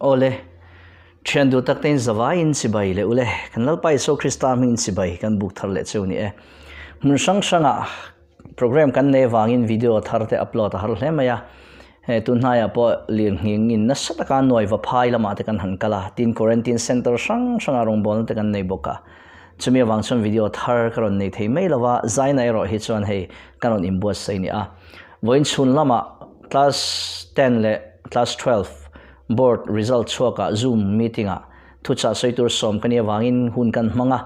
Awle, thian duh tak tein zavaiin chibai leh ule, kan Lalpa Isua Krista hmingin chibai kan buk thar leh cheu ni e. Hmun hrang hrangah program kan nei avangin video thar te upload a har hle mai a, hei tun hnaiah pawh lirnghingin nasa taka nuai va phai lamah te kan han kal a, tin quarantine center hrang hrangah rawngbawlna te kan nei bawk a, chumi avang chuan video thar ka rawn nei thei mai lo va, zaina erawh hi chuan hei ka rawn inbuatsaih ni a. Vawiin chhun lamah class 10 leh class 12 board result chhuakah zoom meeting ah thuchah sawi tur sawm ka nih avangin hun kan hmang a.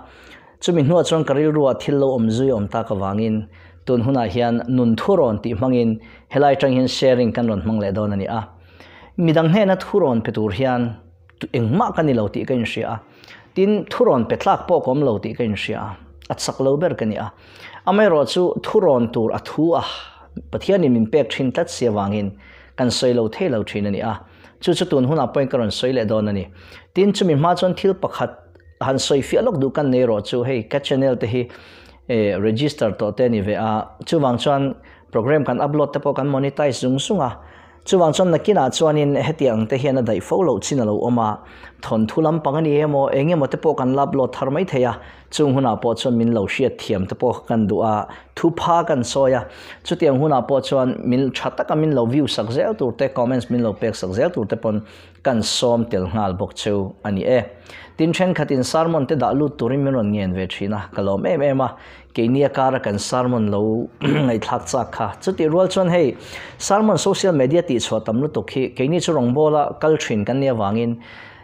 Chumi hnuah chuan ka rilruah thil lo awm zui awm tak avangin tun hunah hian nun thurawn tih hmangin helai atang hian sharing kan rawn hmang leh dawn a ni a. Midang hnena thurawn pe tur hian engmah ka ni lo tih ka inhria a. Tin, thurawn pe tlak pawh ka awm lo tih ka inhria a, a chak lo ber ka ni a. Amaherawhchu thurawn tur a thu a, Pathianin min pek thin tlat si avangin kan sawi lo thei lo thin a ni a. Chu chu tun hunah pawhin ka rawn sawi leh dawn a ni. Tin, chumi hma chuan thil pakhat han sawi fiah lawk duh kan nei erawh chu hei ka channel te hi register tawh te a ni ve a, chuvang chuan program kan upload te pawh kan monetize zung zung a. Chuvang chuan nakinah chuanin hetiang te hian a daih fo loh chin a lo awm a, thawnthu lampang a ni emaw, eng emaw te pawh kan la upload thar mai thei a, chung hunah pawh chuan min lo hriat thiam te pawh kan duh a, thupha kan sawi a, chutiang hunah pawh chuan min tha taka min lo view sak zel tur te, comments min lo pek sak zel tur te pawn kan sawm tel nghal bawk cheu a ni e. Tin thenkhatin sermon te dah lut turin min rawn ngen ve thin a, ka lawm em em a, keini a kara kan sermon lo ngaihthlak chak kha. Chutih rual chuan hei sermon social media tih chhuah tam lutuk hi keini chu rawngbawla kal thin kan nih avangin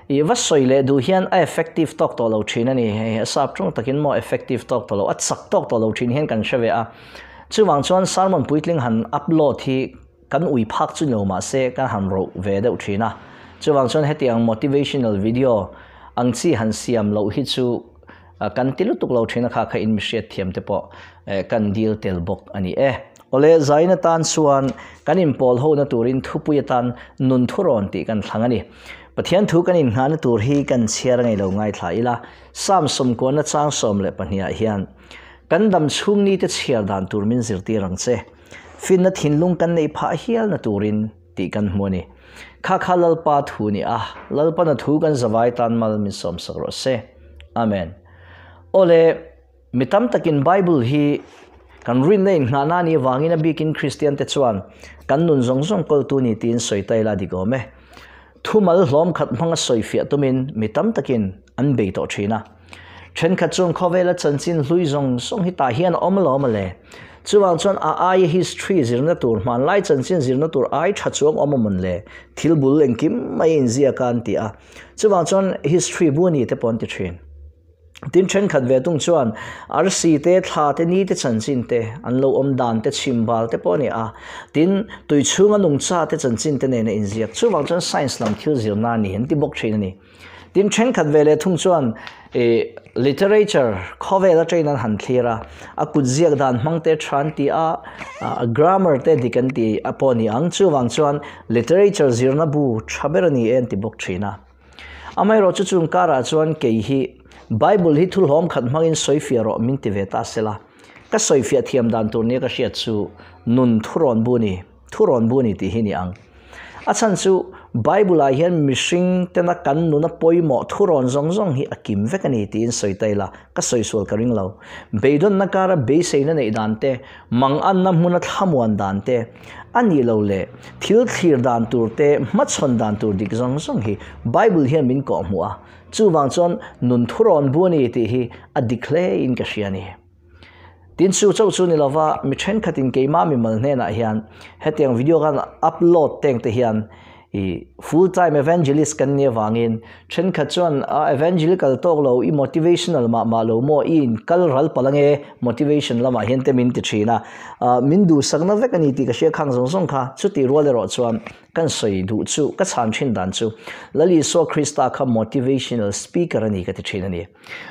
ih va sawi leh duh hian a effective tawk tawh lo thin a ni. Hei a sap ṭawng takin maw effective tawk tawh lo, a chak tawk tawh lo thin hian kan hre ve a. Chuvang chuan sermon puitling han upload hi Kan ui phak chu ni lo mah se kan han roh ve deuh thin a, chuvang chuan hetiang motivational video ang chi han siam loh hi chu kan ti lutuk lo thin a, kha kha in mi hriat thiam te pawh kan dil tel bawk a ni e. Awle, zain atan chuan kan inpawl hona turin thupui atan nun thurawn tih kan thlang a ni. Pathian thu kan inngahna tur hi kan chhiar ngei lo ngaithla ila, Psalm sawmkuana chang 12 ah hian kan dam chhung ni te chhiar dan tur min zirtir ang che. Finna thinlung kan neih phah hialna turin tih kan hmu a ni. Kha kha Lalpa thu ni a, Lalpana thu kan zavai tan mal min sawmsak rawh se. Amen. Awle, mi tam takin Bible hi kan rinna inngahna a nih avangin a bikin Kristian te chuan kan nun zawng zawng kawltu ni tiin sawi ta ila dik awm e. Thumal hlawm khat hmanga sawi fiah tumin mi tam takin an bei tawh thin a. Thenkhat chuan khawvela chanchin hlui zawng zawng hi tah hian a awm alawm a le. Chuvang chuan a aia history zirna tur, hmanlai chanchin zirna tur ai tha chuang awm amawn le, thil bul engkim mai inziak a an ti a. Chuvang chuan history bu a ni te pawh an ti thin. Tin thenkhat ve tung chuan arsi te, thla te, ni te chanchin te, an lo awm dan te, chhim bal te pawh a ni a. Tin, tui chhunga nungcha te chanchin te nen a inziak. Chuvang chuan science lam thil zirna a ni an ti bawk thin a ni. Tin thenkhat ve leh thung chuan ih literature khawvel atangin an han thlir a, a kut ziak dan hmang te tha an ti a, a grammar te dik an ti a pawh a ni ang. Chuvang chuan literature zirna bu tha ber a ni e an ti bawk thin a. Amaherawh chu chung karah chuan kei hi Bible hi thulhlawm khat hmangin sawifiah rawh min ti ve ta sela. Ka sawifiah thiam dan tur nia ka hriat chu nun thurawn bu a ni. Thurawn bu a ni tih hi ni ang. A chhan chu Bible ah hian mihring tena kan nuna pawimawh thurawn zawng zawng hi a kim vek a ni tiin sawi ta ila, ka sawi sual ka ring lo. Beidawnna kara beiseina neih dan te, manganna hmuna thlamuan dan te, a nih lo leh thil thlir dan tur te, hmachhawn dan tur dik zawng zawng hi Bible hian min kawhhmuh a. Chuvang chuan nun thurawn bu a ni tih hi a dik hle in ka hria a ni. Tin chu chauh chu ni lova mi thenkhatin keimah mimal hnenah hian hetiang video khan upload teng te hian i full time evangelist kan nih avangin thenkhat chuan a evangelical tawk lo i motivational mah mah lo maw i in kal ral palh ange motivation lamah hian te min ti thin a min duhsakna vek a ni tih ka hria khang zawng zawng kha chutih rual erawh chuan Kan sawi duh chu, ka chhan thin dan chu, Lal Isua Krista kha motivational speaker a ni ka ti thin a ni.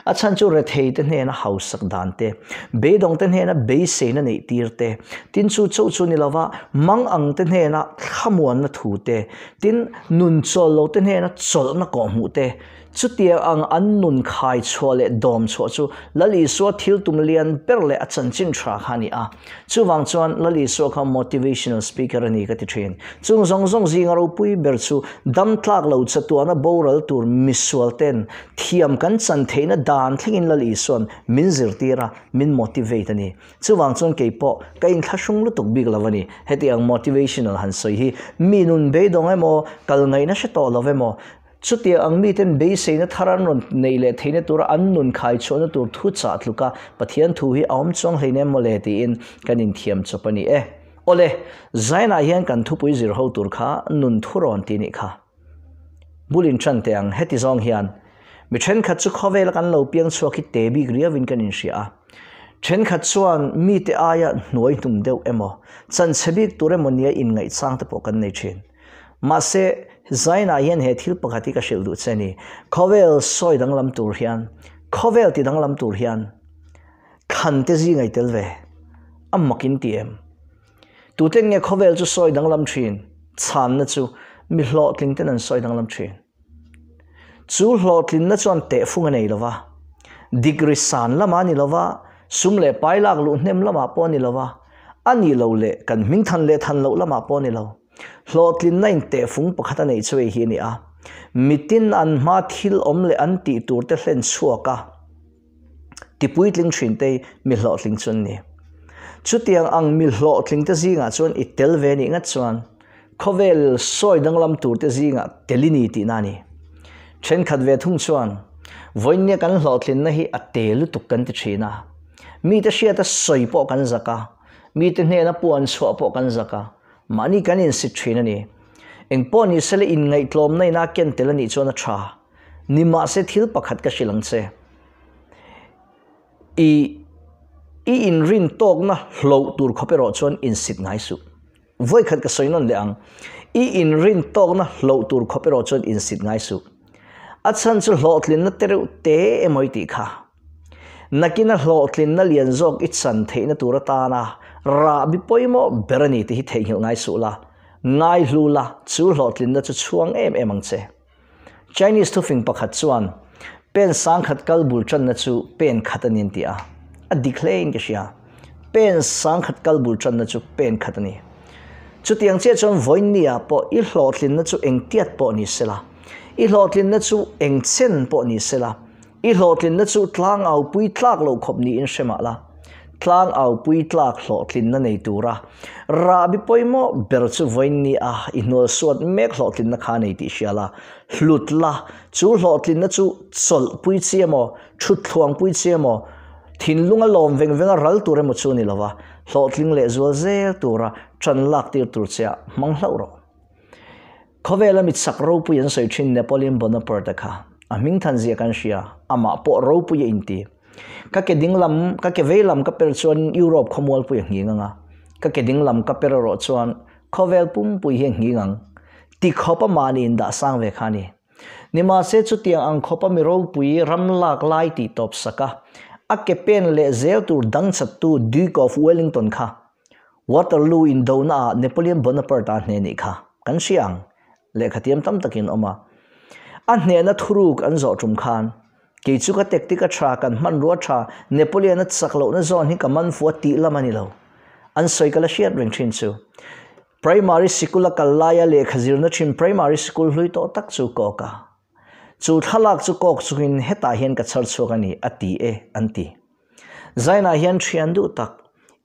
A chhan chu rethei te hnena hausak dan te, beidawng te hnena beiseina neih tir te, tin chu chauh chu ni lova mangang te hnena thlamuanna thu te, tin nun chawl lo te hnena chawlhna kawhhmuh te, Chutiang ang an nun khai chhuah leh dawm chhuah chu Lal Isua thil tum lian ber leh a chanchin tha kha a ni a. Chuvang chuan Lal Isua kha motivational speaker a ni ka ti thin. Chung zawng zawng zinga ropui ber chu dam tlak lo chatuana boral tur misual ten thiam kan chan theihna dan thlengin Lal Isua'n min zirtir a, min motivate a ni. Chuvang chuan kei pawh ka inthlahrung lutuk bik lo a ni. Heti ang motivational han sawi hi mi nun beidawng emaw, kal ngaihna hre tawh lo emaw, Chutiang ang miten beiseina thar an rawn neih leh theihna tura an nun khai chhuahna tur thu chah tluka Pathian thu hi a awm chuang hleinem maw le tiin kan inthiam chawp a ni e. Awle, Zainah hian kan thupui zir ho tur kha nun thu rawn ti nih kha. Bul in ṭan teh ang, heti zawng hian mi ṭhenkhat chu khawvela kan lo piang chhuak hi te bik riauin kan inhria a. Ṭhenkhat chuan mite aia hnuai hnum deuh emaw, chanchhe bik tur emaw nia inngaihchang te pawh kan nei ṭhin. Mahse, Zainah hian he thil pakhat hi ka hrilh duh che ni. Khawvel sawi danglam tur hian, khawvel ti danglam tur hian thlan te zing ai tel ve. A mak in ti em? Tuten nge khawvel chu sawi danglam thin? Chhanna chu mi hlawhtling ten an sawi danglam thin. Chu hlawhtlinna chuan tehfung a nei lova, degree san lamah a ni lova, sum leh pai lak luh hnem lamah pawh a ni lova, a nih loh leh kan hming than leh than loh lamah pawh a ni lo. Hlawhtlinna in tehfung pakhat a neih chu hei hi a ni a, mitin an hma thil awm leh an tih tur te hlen chhuak a, ti puitling thin te hi mi hlawhtling chu an ni. Chutiang ang mi hlawhtling te zingah chuan i tel ve nih ngat chuan khawvel sawi danglam tur te zingah tel i ni tihna a ni. Thenkhat ve thung chuan vawinia kan hlawhtlinna hi a te lutuk kan ti thin a, mite hriata sawi pawh kan zak a, mite hnena puan chhuah pawh kan zak a, Mahni kan insit thin a ni. Engpawh ni sela inngaihtlawmna ina ken tel a nih chuan a tha. Nimahse thil pakhat ka hrilh ang che. I i inrin tawkna hloh tur khawp erawh chuan insit ngai suh. Vawikhat ka sawi nawn leh ang. I inrin tawkna hloh tur khawp erawh chuan insit ngai suh. A chhan chu hlawhtlinna te reuh te emaw i tih kha. Nakina hlawhtlinna lian zawk i chan theihna tur atana rahbi pawimawh ber a ni tih hi theihnghilh ngai suh la, ngaihlu la, chu hlawhtlinna chu chhuang em em ang che. Chinese thufing pakhat chuan, Pen sangkhat kal bul tanna chu pen khat a ni an ti a, a dik hlein ka hria. Pen sangkhat kal bul tanna chu pen khat a ni. Chutiang chiah chuan vawiinniah pawh i hlawhtlinna chu engtiat pawh ni sela, i hlawhtlinna chu engchen pawh ni sela, I hlawhtlinna chu tlangaupui tlak loh khawp niin hre mah la, tlangaupui tlak hlawhtlinna nei tura rahbi pawimawh ber chu vawiinni a i hnualsuat mek hlawhtlinna kha nei tih hria la, hlut la, chu hlawhtlinna chu chawlhpui chi emaw, thutthuangpui chi emaw, thinlunga lawm veng venga ral tur emaw chu a ni lova, hlawhtling leh zual zel tura ṭan lak tir tur che ah hmang hlauh rawh. Khawvela mit sak ropui an sawi thin Napoleon Bonaparte kha a hming than zia kan hria, amah pawh ropui a inti. Ka ke ding lam, ka ke vei lam ka per chuan Europe khawmualpui a nghing ang a, ka ke ding lam ka per erawh chuan khawvel pumpui hi a nghing ang ti khawp a mahni indah sang ve kha a ni. Nimahse chutiang ang khawp a mi ropui ram lak lai tih tawp sak a, a ke pen leh zel tur dang chattu Duke of Wellington kha Waterloo indona ah Napoleon Bonaparte a hne nih kha kan hria ang, lehkha tiam tam takin awm a. A hnehna thuruk an zawh tum khan, kei chu ka tactic a tha, kan hmanrua tha, Napoleon a chak lohna zawn hi ka man fu a tih lam a ni lo. An sawi ka la hriat reng thin chu. Primary sikul a kal laia lehkha zirna thin primary sikul hlui tawh tak chu kawk a. Chu thlalak chu kawk chungin hetah hian ka chhar chhuak a ni a ti e an ti. Zainah hian thian duh tak,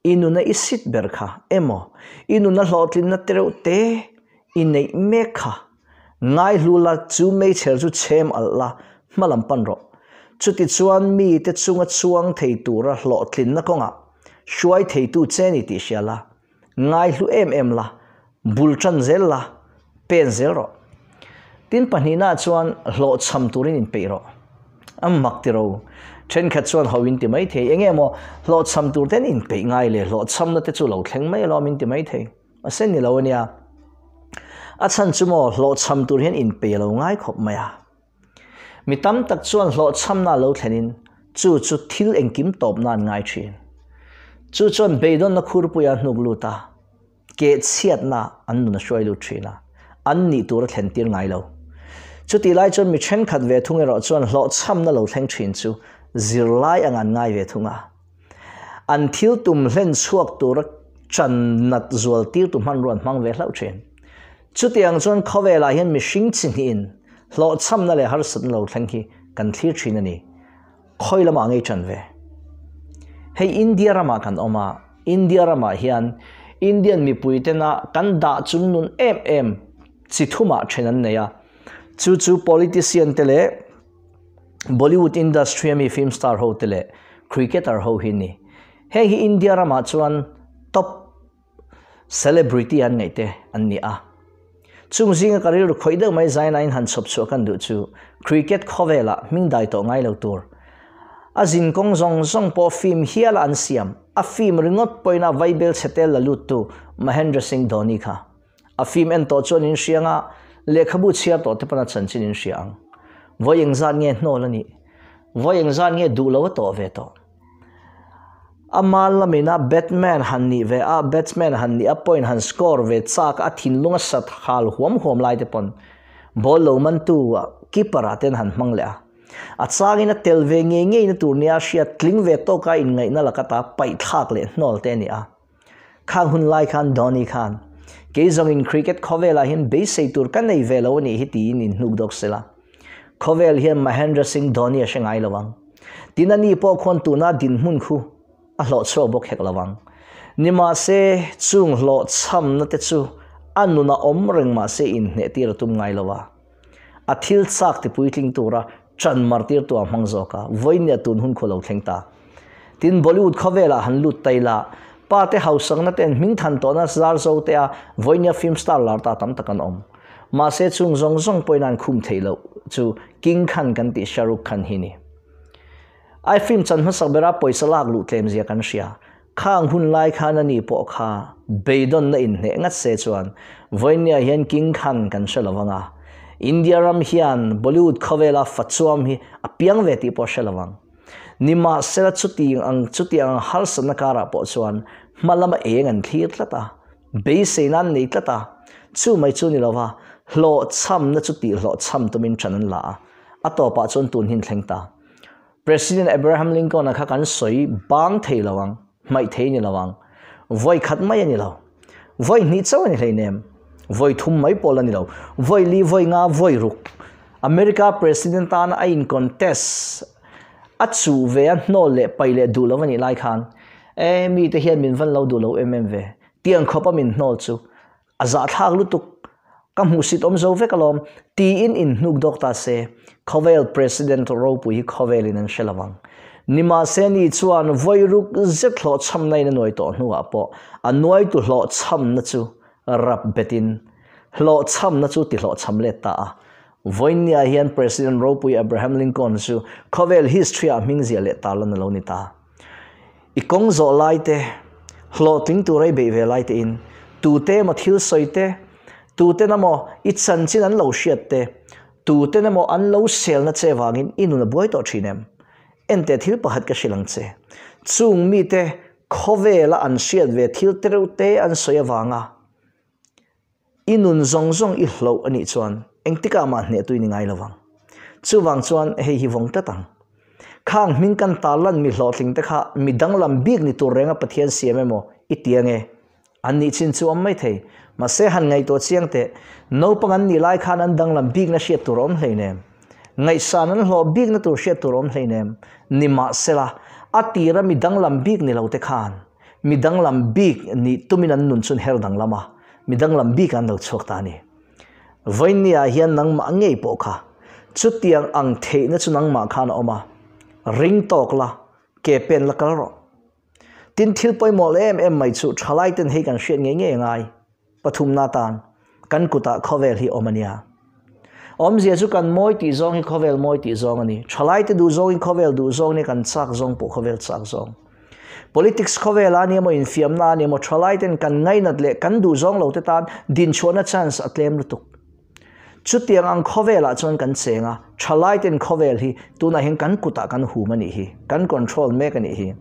i nuna i sit ber kha emaw, i nuna hlawhtlinna te reuh te i neih mek kha ngaihlu la, chu meichher chu chhem alh la, hma lam pan rawh. Chutichuan mite chunga chuang thei tura hlawhtlinna kawngah hruai theitu che ni tih hria la, Ngaihlu em em la, bul tan zel la, pen zel rawh. Tin pahnihna chuan hlawhchham turin inpeih rawh. A mak ti ro. Thenkhat chuan ho in ti mai thei. Enge maw hlawhchham tur ten inpeih ngai le, hlawhchhamna te chu lo thleng mai alawm in ti mai thei. A sen ni lo ania. A chhan chu maw hlawhchham tur hian inpeih a lo ngai khawp mai a. Mi tam tak chuan hlawhchhamna lo thlenin chu chu thil engkim tawp nan ngai thin. Chu chuan beidawnna khurpuia hnuk lut a, keh chhiatna an nun a hruai lut thin a, an nih tur a thlen tir ngai lo. Chutih lai chuan mi thenkhat ve thung erawh chuan hlawhchhamna lo thleng thin chu zirlai ang an ngai ve thung a. An thil tum hlen chhuak tura chan nat zual tirtu hmanrua an hmang ve hlauh thin. Chutiang chuan khawvelah hian mihring chi hnihin hlawhchhamna leh harsatna lo thleng hi kan thlir thin a ni. Khawi lamah ngei tan ve. Hei India ramah kan awm a, India ramah hian Indian mipui tena kan dah chung nun em em chi thumah then an nei a. Chu chu politician te leh Bollywood industry ami film star ho te leh cricketer ho hi ni. Heng hi India ramah chuan top celebrity an ngaih te an ni a. Chung zinga ka rilru khawih deuh mai zaina in han chhawp chhuah kan duh chu cricket khawvelah hming dai tawh ngai lo tur. A zin kawng zawng zawng pawh film hiala an siam, a film ringawt pawhin a vaibel chhe tel la lut tu Mahendra Singh Dhoni kha. A film en tawh chuan in hria anga lehkhabu chhiar tawh te pawn a chanchin in hria ang. Vawi engzat nge hnawl a nih? Vawi engzat nge duh lo a tawh ve tawh? Ama lamina batman han nih ve a, batsman han nih a point han score ve chak a thinlung a sat hal huam huam lai te pawn ball lo mantu a keeper ah ten han hmang leh a. A changin a tel ve ngei ngei na tur nia hriat tling ve tawka inngaihna lakata paihthlak leh hnawl te a ni a. Khang hun lai khan Dhoni khan, Kei zawngin cricket khawvelah hian beisei tur ka nei ve lo a nih hi tiin in hnuk dawk sela. Khawvel hian Mahendra Singh Dhoni a hre ngai lo ang. Tin a ni pawh khuan tuna dinhmun khu a hlawh chhuak bawk hek lo ang. Nimahse, chung hlawh chhamna te chu a nuna awm reng mahse inhneh tir a tum ngai lo a. A thil chak ti puitling tura ṭan mar tirtu a hmang zawk a, vawinia tun hun khaw lo thleng ta. Tin, Bollywood khawvelah han lut ta ila, pa te hausakna ten hming than tawhna zar zo te a vawinia film star lar ta tam tak an awm. Mahse, chung zawng zawng pawhin an khum theih loh chu King Khan kan tih Shah Rukh Khan hi ni. I film chan hmasak bera pawisa lak luh tlem zia kan hria. Khang hun lai khan a ni pawh kha beidawnna inhneh ngat se chuan vawinia hian King Khan kan hre lo vang a, India ram hian Bollywood khawvela fachuam hi a piang ve tih pawh hre lo vang. Nimahsela chutiang ang chutiang ang harsatna karah pawh chuan hma lama eng an thlir tlat a, beiseina an nei tlat a, chu mai chu ni lova hlawhchhamna chu tih hlawhchham tumin ṭan an la a, a tawpah chuan tun hi an thleng ta. President Abraham Lincoln-a kha kan sawi bang thei lo ang, hmaih thei ni lo ang. Vawi khat mai a ni lo. Vawi hnih chauh a ni hleinem. Vawi thum mai pawh la ni lo. Vawi li, vawi nga, vawi ruk. America President tana a in contest a chuh ve a hnawl leh paih leh duh lo a nih lai khan, E, mite hian min van lo duh lo em em ve. Tiang khawpa min hnawl chu. A zahthlak lutuk, ka hmuhsit awm zo vek alawm, tiin in hnuk dawk ta se, khawvel President ropui hi khawvelin an hre lo ang. Nimahse ni chuan vawi ruk zet hlawhchhamna in a nuai tawh hnuah pawh a nuaitu hlawhchhamna chu rap betin hlawhchhamna chu ti hlawhchham let ta a. Vawiinniah hian President ropui Abraham Lincoln chu khawvel history ah hming ziah leh tarlan a lo ni ta. I kawng zawh lai te, hlawhtling tura i beih ve lai te in, tute emaw thil sawi te, tuten emaw i chanchin an lo hriat te, tuten emaw an lo selna che vangin i nun a buai tawh thin em? Enteh thil pakhat ka hrilh ang che. Chung mite khawvela an hriat ve thil tereuh te an sawi avanga I nun zawng zawng i hloh a nih chuan engtikah mah hnehtu i ni ngai lo vang. Chuvang chuan hei hi vawng tlat ang. Khang hming kan tarlan mi hlawhtling te kha mi danglam bik ni tur renga Pathian siam emaw i ti ange? An nih chin chu awm mai thei. Mahse han ngaihtuah chiang teh, naupang an nih lai khan an danglam bikna hriat tur a awm hleinem. Ngaihsan an hlawh bikna tur hriat tur a awm hleinem. Nimahsela, a tira mi danglam bik ni lo te khan Mi danglam bik nih tumin an nun chun her danglam a, mi danglam bik an lo chhuak ta a ni. Vawiinniah hian nangmah ngei pawh kha chutiang ang theihna chu nangmah khan a awm a, ring tawk la, ke pen la kal rawh. Tin, thil pawimawh leh em em mai chu thalaiten hei kan hriat ngei ngei a ngai. Pathumna tan kan kutah khawvel hi awm a nia. Awmzia chu kan mawi tih zawng hi khawvel mawi tih zawng a ni. Thalaite duh zawngin khawvel duh zawng nia kan chak zawng pawh khawvel chak zawng. Politics khawvel a nia maw infiamna a nia maw thalaiten kan ngainat leh kan duh zawng lo te tan dinchhuahna chance a tlem lutuk. Chutiang ang khawvelah chuan kan cheng a, thalaiten khawvel hi tunah hian kan kutah kan hum a nih hi, kan control mek a nih hi.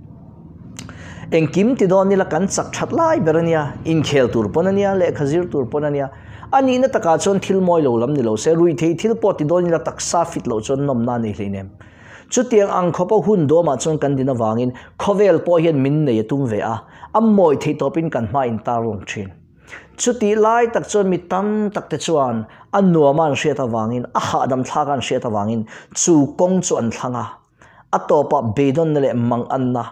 Engkim ti dawn ila kan chak that lai ber a nia, inkhel tur pawn a nia, lehkha zir tur pawn a nia. A nihna takah chuan thil mawi lo lam ni lo se, ruihtheih thil pawh ti dawn ila taksa fit loh chuan nawmna a nei hleinem. Chutiang ang khawpa hun duamah chuan kan din avangin khawvel pawh hian min nei a tum ve a, a mawi theih tawpin kan hma intarlang thin. Chutih lai tak chuan mi tam tak te chuan a nuama an hriat avangin, a hahdam thlaka an hriat avangin chu kawng chu an thlang a. A tawpah beidawnna leh manganna,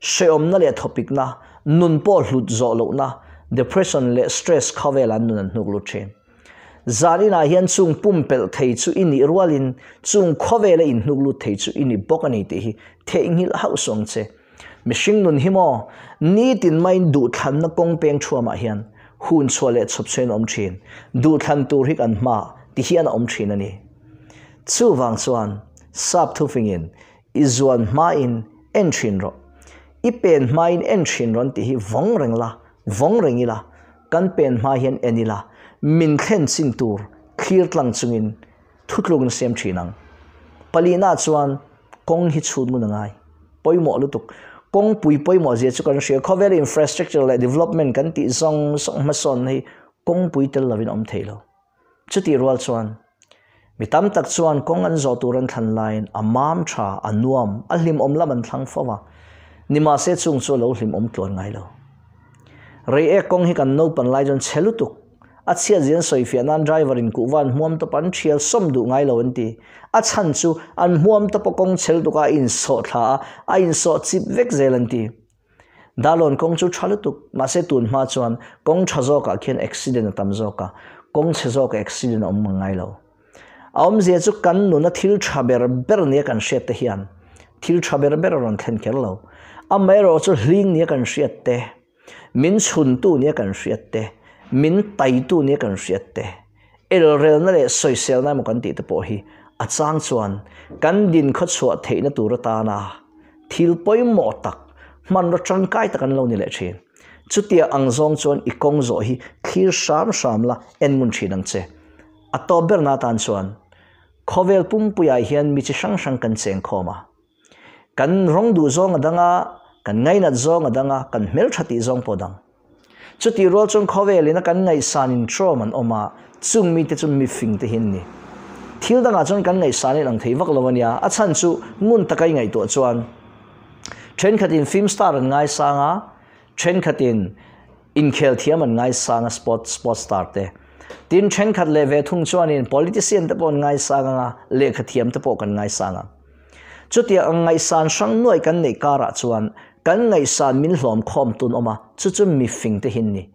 hrehawmna leh thawpikna, nun pawh hlut zawh lohna, depression leh stress khawvelah an nun an hnuk lut thin. Zan inah hian chung pumpelh thei chu i nih rualin chung khawvela inhnuk lut thei chu i ni bawk a ni tih hi theihnghilh hauh suh ang che. Mihring nun hi maw, nitin maiin duhthlanna kawng peng thuamah hian hun chhuah leh chhawp chhuahin a awm thin. Duhthlan tur hi kan hma ti hian a awm thin a ni. Chuvang chuan sap thufingin i zuan hmain en thin rawh, i pen hmain en thin rawn tih hi vawng reng la, vawng reng ila, kan pen hma hian en ila, min thlen chin tur thlir tlang chungin Thutlukna siam thin ang. Palina chuan kawng hi chhut ngun a ngai. Pawimawh lutuk. Kawngpui pawimawh zia chu kan hria. Khawvel infrastructure leh development kan tih zawng zawng hmasawnna hi kawngpui tel lovin a awm thei lo. Chutih rual chuan mi tam tak chuan kawng an zawh tur an thlan laiin a mam tha, a nuam, a hlimawm lam an thlang fo va. Nimahse chung chu a lo hlimawm tluan ngai lo. Reiek kawng hi kan naupan lai chuan chhe lutuk. A chhiat zian sawifiah nan driver in kuhva an hmuam tawp an thial sawm duh ngai lo an ti. A chhan chu an hmuam tawp a kawng chhel tuk a a insawh thla a, a insawh chip vek zel an ti. Dalawn kawng chu tha lutuk, mahse tun hma chuan kawng tha zawkah khian accident a tam zawk a, kawng chhe zawkah accident a awm ngai lo. A awmzia chu kan nuna thil tha ber ber nia kan hriat te hian thil tha ber ber a rawn thlen kher lo. Amaherawhchu hling nia kan hriat te, Min chhuntu nia kan hriat te, min taitu nia kan hriat te, elrelna leh sawiselna emaw kan tih te pawh hi a chang chuan kan din khawchhuah theihna tur atana thil pawimawh tak, hmanraw tangkai tak an lo ni leh thin. Chutia ang zawng chuan i kawng zawh hi thlir hram hram la en ngun thin ang che. A tawp berna atan chuan khawvel pumpuiah hian mi chi hrang hrang kan cheng khawm a. Kan rawng duh zawng a dang a, kan ngainat zawng a dang a, kan hmeltha tih zawng pawh a dang. Chutih rual chuan khawvelin a kan ngaihsan intrawm an awm a, chung mite chu mifing te hi an ni. Thil dangah chuan kan ngaihsan in ang thei vak lo a nia, a chhan chu ngun taka i ngaihtuah chuan thenkhatin film star an ngaisang a, thenkhatin inkhel thiam an ngaisang a sport sport star te. Tin thenkhat leh ve thung chuanin politician te pawh an ngaisang ang a, lehkha thiam te pawh kan ngaisang ang. Chutiang ang ngaihsan hrang nuai kan neih karah chuan kan ngaihsan min hlawm khawm tun awm a, chu chu mifing te hin ni.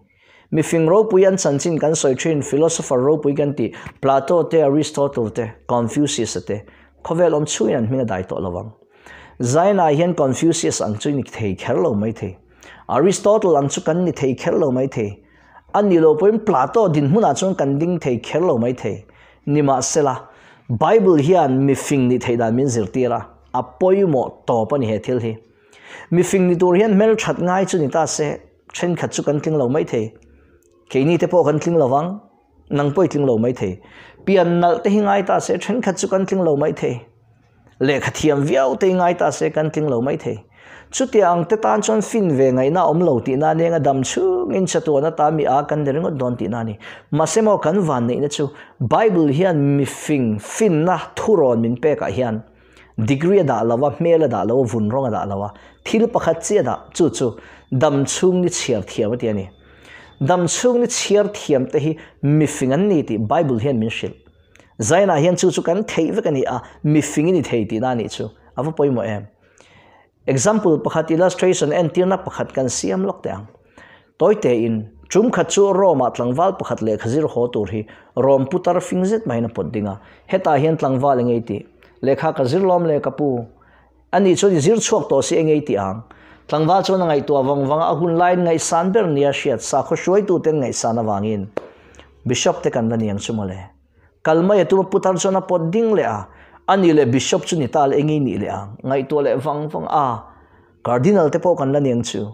Mifing ropui an chanchin kan sawi thin, philosopher ropui kan tih, Plato te, Aristotle te, Confucius-a te, khawvel awm chhungin an hming a dai tawh lo vang. Zainah hian Confucius ang chu i ni thei kher lo mai thei. Aristotle ang chu kan ni thei kher lo mai thei. A nih loh pawhin Plato dinhmunah chuan kan ding thei kher lo mai thei. Nimahsela, Bible hian mifing nih theih dan min zirtir a, a pawimawh tawp a ni he thil hi. Mifing ni tur hian hmelthat ngai chu ni ta se, thenkhat chu kan tling lo mai thei. Keini te pawh kan tling lo vang, nang pawh i tling lo mai thei. Pian nalh te hi ngai ta se, thenkhat chu kan tling lo mai thei. Lehkha thiam viau te i ngai ta se kan tling lo mai thei. Chutia ang te tan chuan fin ve ngaihna a awm lo tihna nia nga dam chhungin chatuan ata mi a kan ni ringawt dawn tihna a ni. Mahse maw kan vanneihna chu Bible hian mifing finna thurawn min pekah hian degree a dah lo a, hmel a dah lo a, vun rawng a dah lo a, thil pakhat chiah a dah chu chu dam chhung ni chhiar thiam a ti a ni. Dam chhung ni chhiar thiam te hi mifing an ni tih Bible hian min hrilh. Zainah hian chu chu kan theih vek a ni a, mifing i ni thei tihna a nih chu. A va pawimawh em? Example pakhat, illustration, entirna pakhat kan siam lawk teh ang. Tawi tein, tum khat chu Rome-ah tlangval pakhat lehkha zir haw tur hi Rome putar fing zet maiin a pawt ding a. Hetah hian tlangval engei tih? Lehkha ka zir lawm le ka pu. A nih chuan i zir chhuak tawh si engei tih ang. Tlangval chuan a ngaihtuah vang vang a, a hun laiin ngaihsan ber nia hriat sakhaw hruaituten ngaihsan avangin Bishop te kan la ni ang chu mawle. Kal mai a tum a putar chuan a pawt ding leh a, a nih leh Bishop chu ni ta le engei nih leh ang. Ngaihtuah leh vang vang a, Cardinal te pawh kan la ni ang chu.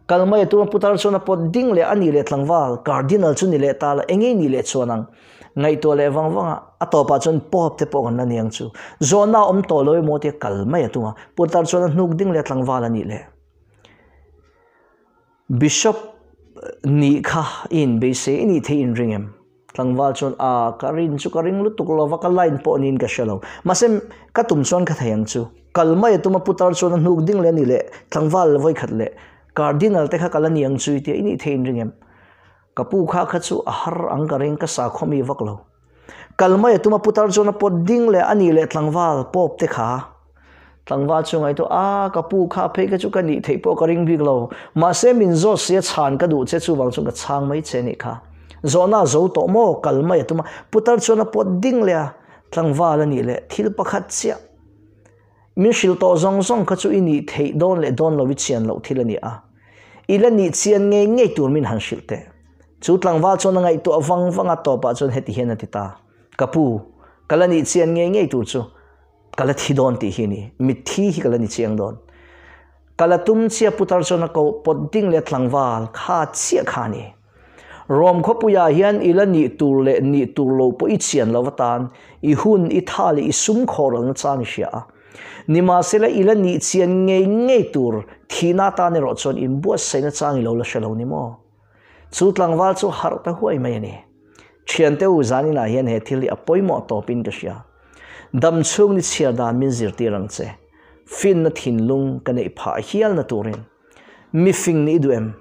Kal mai a tum a putar chuan a pawt ding leh a nih leh tlangval, Cardinal chu ni leh ta la engei nih leh chuan ang. Ngaihtuah leh vang vang a, a tawpah chuan Pope te pawh kan la ni ang chu. Zawhna a awm tawh lo emaw tia kal mai a tum a, putar chuan a hnuk ding leh tlangval a nih leh. Bishop nih kha i inbeisei i nih theih inring em? Tlangval chuan, A, ka rin chu ka ring lutuk lo va, ka line pawh niin ka hre lo. Mahse, ka tum chuan ka thei ang chu. Kal mai a tum a, putar chuan a hnuk ding leh a ni leh tlangval vawikhat leh Cardinal te kha ka la ni ang chu i tia i nih theiin ring em? Ka pu kha kha chu a har ang ka ring, ka sakhaw mi vak lo. Kal mai a tum a, putar chuan a pawt ding leh a ni leh tlangval pawp te kha. Tlangval chu ngaihtuah, A, ka pu kha phei kha chu ka nih theih pawh ka ring bik lo. Mahse min zawt sia chhan ka duh che chuvang chuan ka chhang mai che nih kha. Zawhna a zo tawh maw? Kal mai a tum a, putar chuan a pawt ding leh a, tlangval a nih leh thil pakhat chiah. Min hrilh tawh zawng zawng kha chu i nih theih dawn leh dawn lo i chian loh thil a ni a. I la nih chian ngei ngei tur min han hrilh teh. Chu tlangval chuan a ngaihtuah vang vang a, tawpah chuan heti hian a ti ta, Ka pu, ka la nih chian ngei ngei tur chu ka la thi dawn tih hi a ni. Mitthi hi ka la ni chiang dawn. Ka la tum chiah putar chuan a koh pawt ding leh tlangval kha chiah kha a ni. Rom khawpuiah hian i la nih tur leh nih tur lo pawh i chian lo atan i hun, i tha leh i sum khawhralna chang i hria a. Nimahsela i la nih chian ngei ngei tur thihna atan erawh chuan inbuatsaihna chang i lo la hre lo ni maw? Chu tlangval chu harh ta huai mai a ni. Thiante u zaninah hian he thil hi a pawimawh tawpin ka hria. Dam chhung ni chhiar dan min zirtir ang che. Finna thinlung ka neih phah hialna turin. Mi fing nih duh em?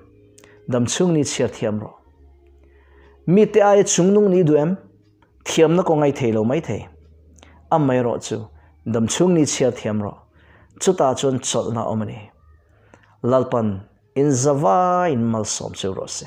Dam chhung ni chhiar thiam rawh. Mite aia chungnung nih duh em? Thiamna kaw ngai thei lo mai thei. Amaherawh chu, dam chhung ni chhiar thiam rawh. Chutah chuan chawlhna a awm a ni. Lalpan in zavaiin malsawm chu rawh se.